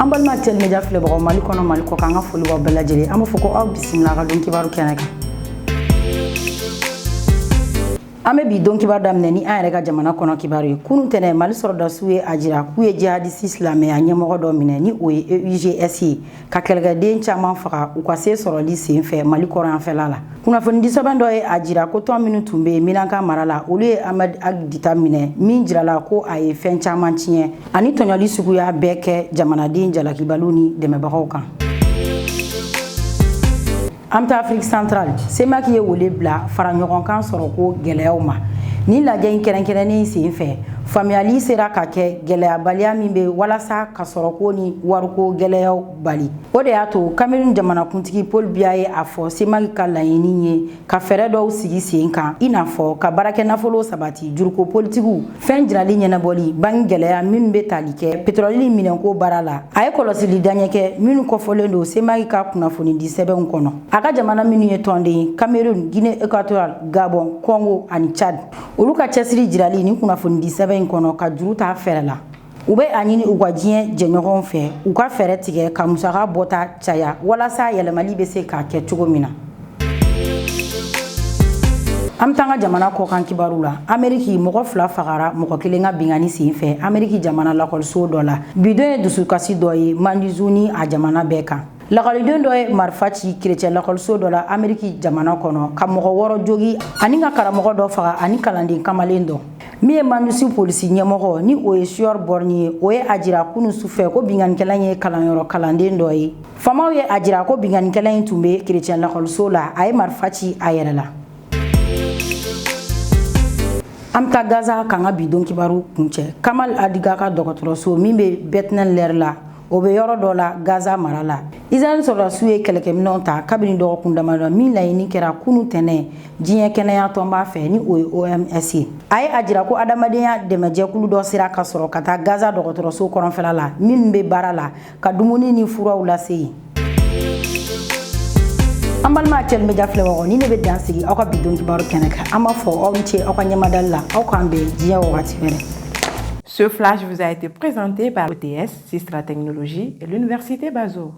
An balima Actuel Media filɛbagaw, Mali kɔnɔ, Mali kɔ kan, an ka foli b'aw bɛɛ lajɛlen. An b'a fɔ ko aw bisimila ka don kibaru kɛnɛ kan. An bɛ bi don kibaru daminɛ ni an yɛrɛ ka jamana kɔnɔ kibaru ye. Kunu tɛnɛ, Mali sɔrɔdasiw ye a jira k'u ye jihadisi silamɛya ɲɛmɔgɔ dɔ minɛ, ni o ye EUGS ye, ka kɛlɛkɛden caman faga u ka se sɔrɔli sen fɛ Mali kɔrɔnyanfɛla la. Kunnafonidi sɛbɛn dɔ ye a jira ko tɔn minnu tun bɛ Menaka mara la, olu ye Ahmed Ag Dita minɛ, min jirala ko a ye fɛn caman tiɲɛ ani tɔɲɔli suguya bɛɛ kɛ jamanaden jalakibaliw ni dɛmɛbagaw kan. An bɛ taa Afrique centrale. CEMAC ye wele bila fara ɲɔgɔn kan sɔrɔko gɛlɛyaw ma. Nin lajɛ in kɛrɛnkɛrɛnnen sen fɛ, faamuyali sera ka kɛ gɛlɛyabaliya min bɛ walasa ka sɔrɔko ni wariko gɛlɛyaw bali. O de y'a to Cameroun jamanakuntigi Paul Biya ye a fɔ CEMAC ka laɲini ye ka fɛɛrɛ dɔw sigi sen kan, i n'a fɔ ka baarakɛ nafolo sabati, juruko politikiw, fɛn jirali ɲɛnabɔli, banki gɛlɛya minnu bɛ tali kɛ petrɔli minɛnko baara la. A ye kɔlɔsili daɲɛ kɛ minnu kɔfɔlen don CEMAC ka kunnafonidi sɛbɛnw kɔnɔ. A ka jamana minnu ye tɔnden, Cameroun, Guinée équatoriale, Gabon, Congo ani Tchad, olu ka cɛsiri jirali ni kunnafonidi sɛbɛn in kɔnɔ ka juru ta fɛɛrɛ la. U bɛ a ɲini u ka diɲɛ jɛɲɔgɔnw fɛ, u ka fɛɛrɛ tigɛ ka musaka bɔta caya walasa yɛlɛmali bɛ se ka kɛ cogo min na. An bɛ taa an ka jamana kɔkan kibaru la. Ameriki, mɔgɔ fila fagara mɔgɔ kelen ka binkanni sen fɛ Ameriki jamana lakɔliso dɔ la. Bidon ye dusukasi dɔ ye Mandizu ni a jamana bɛɛ kan. Lakɔliden dɔ ye marifa ci kerecɛn lakɔliso dɔ la Ameriki jamana kɔnɔ, ka mɔgɔ wɔɔrɔ jogi ani ka karamɔgɔ dɔ faga ani kalanden kamalen dɔ. Min ye Mandusi polisi ɲɛmɔgɔ, ni o ye Siyɔri Bɔrni ye, o ye a jira kunu sufɛ ko binkannikɛla ye kalanyɔrɔ kalanden dɔ ye. Faamaw ye a jira ko binkannikɛla in tun bɛ kerecɛn lakɔliso la, a ye marifa ci a yɛrɛ la. An bɛ taa Gaza k'an ka bi don kibaru kuncɛ. Kamal Adiga ka dɔgɔtɔrɔso min bɛ Betnel lɛri la, o bɛ yɔrɔ dɔ la Gaza mara la. Israël sɔrɔdasiw ye kɛlɛkɛminɛnw ta kabini dɔgɔkun damadɔ, min laɲini kɛra kunu tɛnɛ diɲɛ kɛnɛya tɔnba fɛ, ni o ye OMS ye. A ye a jira ko adamadenya dɛmɛjɛkulu dɔ sera ka sɔrɔ ka taa Gaza dɔgɔtɔrɔso kɔrɔnfɛla la, minnu bɛ baara la ka dumuni ni furaw lase yen. An balima Actuel Media filɛbagaw, ni ne bɛ dan sigi aw ka bi don kibaru kɛnɛ kan. An b'a fɔ aw ni ce aw ka ɲɛmadali la. Aw k'an bɛn diɲɛ wagati wɛrɛ. Ce flash vous a été présenté par OTS, Sistra Technologies et l'Université Bazo.